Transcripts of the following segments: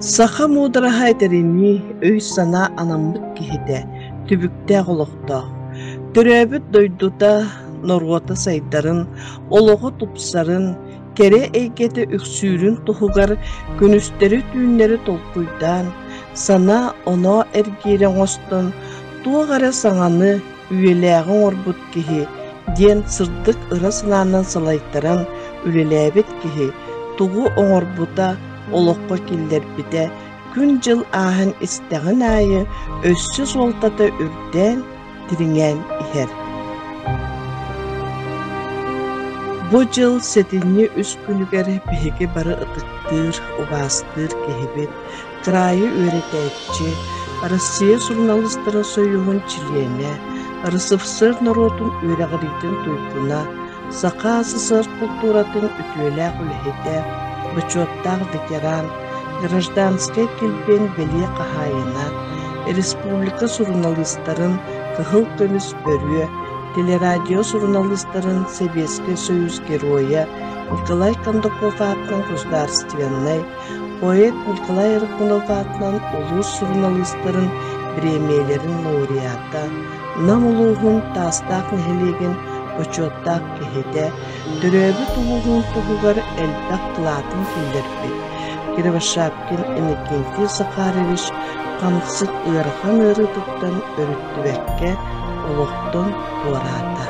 Саха муудараһа этэринии, өй-санаа анаммыт киһитэ, түбүктээх олохтоох. Төрөөбүт дойдута, норуота сайдарын, олоҕо тупсарын, кэрэ эйгэтэ үксүүрүн туһугар күнүстэри-түүннэри толкуйдаан, санаа-оноо эргиирэ оҥостон, туох эрэ саҥаны, үйэлээҕи оҥорбут киһи диэн сырдык ыра санаанан салайтаран үлэлээбит киһи тугу оҥорбута, олоххо киллэрбитэ күн-дьыл ааһан истэҕин аайы өссө суолтата үрдээн, дириҥээн иһэр. Бу дьыл сэтинньи үс күнүгэр биһиги бары ытыктыыр, убаастыыр киһибит, кыраайы үөрэтээччи, Россия суруналыыстарын сойууһун чилиэнэ, РСФСР норуотун үөрэҕириитин туйгуна, Саха СССР култууратын үтүөлээх үлэһитэ, бочуоттаах ветеран, гражданскай килбиэн бэлиэ хаһаайына, республика суруналыыстарын Кыһыл көмүс бөрүө, телерадио суруналыыстарын Сэбиэскэй Союз Геройа Николай Кондаков аатынан государственнай, поэт Николай Рыкунов аатынан улуус суруналыыстарын бириэмийэлэрин лауреата, Нам улууһун Таастаах нэһилиэгин бочуоттаах киһитэ, төрөөбүт улууһун туһугар элбэх кылаатын киллэрбит Кривошапкин Иннокентий Захарович хамсык ыарахан ыарыытыттан өрүттүбэккэ олохтон туораата.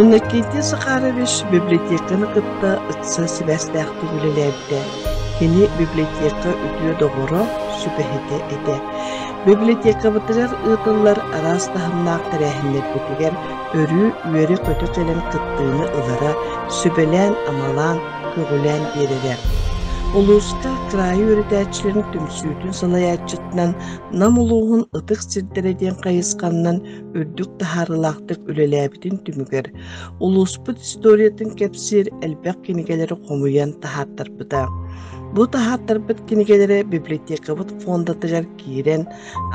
Иннокентий Захарович библиотеканы кытта ыкса сибээстээхтик үлэлээбитэ. Кини библиотека үтүө доҕоро, сүбэһитэ этэ. Библиотекабытыгар ыытыллар араас таһымнаах тэрээһиннэрбитигэр өрүү үөрэ-көтө кэлэн кыттыыны ылара, сүбэлээн-амалаан, көҕүлээн биэрэрэ. Улууска кыраайы үөрэтээччилэрин түмсүүтүн салайааччытынан Нам улууһун ытык сирдэрэ диэн хайысханнан үрдүк таһаарыылаахтык үлэлээбитин түмүгэр улууспут историятын кэпсиир элбэх кинигэлэри хомуйан таһааттарбыта. Бу таһааттарбыт кинигэлэрэ библиотекабыт фондатыгар киирэн,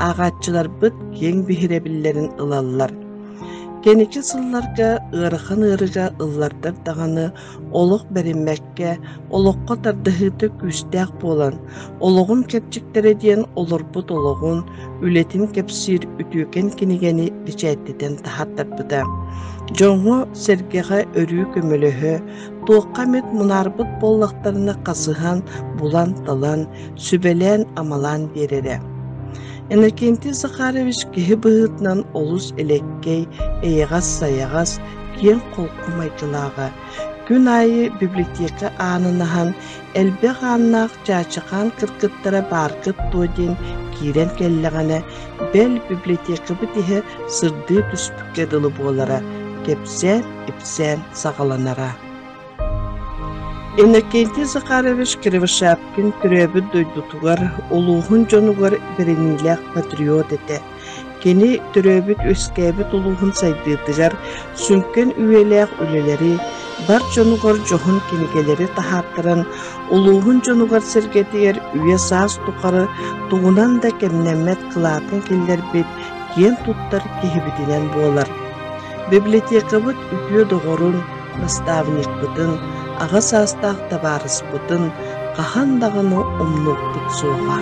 ааҕааччыларбыт киэҥ биһирэбиллэрин ылаллар. Кэнники сылларга ыарахан ыарыыга ыллардар даҕаны олох бэриммэккэ, олоххо тардыһыыта күүстээх буолан, олоҕум кэрчиктэрэ диэн олорбут олоҕун, үлэтин кэпсиир үтүөкэн кинигэни бэчээттэтэн таһааттарбыта. Дьоҥҥо-сэргэҕэ өрүү көмөлөһө, туохха эмит мунаарбыт буоллахтарына хасыһан, булан-талан, сүбэлээн-амалаан биэрэрэ. Иннокентий Захарович киһи быһыытынан олус элэккэй, эйэҕэс-сайаҕас, киэҥ-холку майгылааҕа. Күн аайы библиотека аанын аһан, элбэх ааннаах чаачахаан кыргыттара бааргыт дуо диэн киирэн кэллэҕинэ, бэл библиотекабыт иһэ сырдыы түспүккэ дылы буолара, кэпсээн-ипсээн саҕаланара. Иннокентий Захарович Кривошапкин төрөөбүт дойдутугар, улууһун дьонугар бэриниилээх патриот этэ. Кини төрөөбүт-үөскээбит улууһун сайдыытыгар сүҥкэн үйэлээх үлэлэри, бар дьонугар дьоһун кинигэлэри таһааттаран, улууһун дьонугар-сэргэтигэр үйэ-саас тухары тугунан да кэмнэммэт кылаатын киллэрбит киэн туттар киһибитинэн буолар. Библиотекабыт үтүө доҕорун, наставникпытын, аҕа саастаах табаарыспытын хаһан даҕаны умнуохпут суоҕа.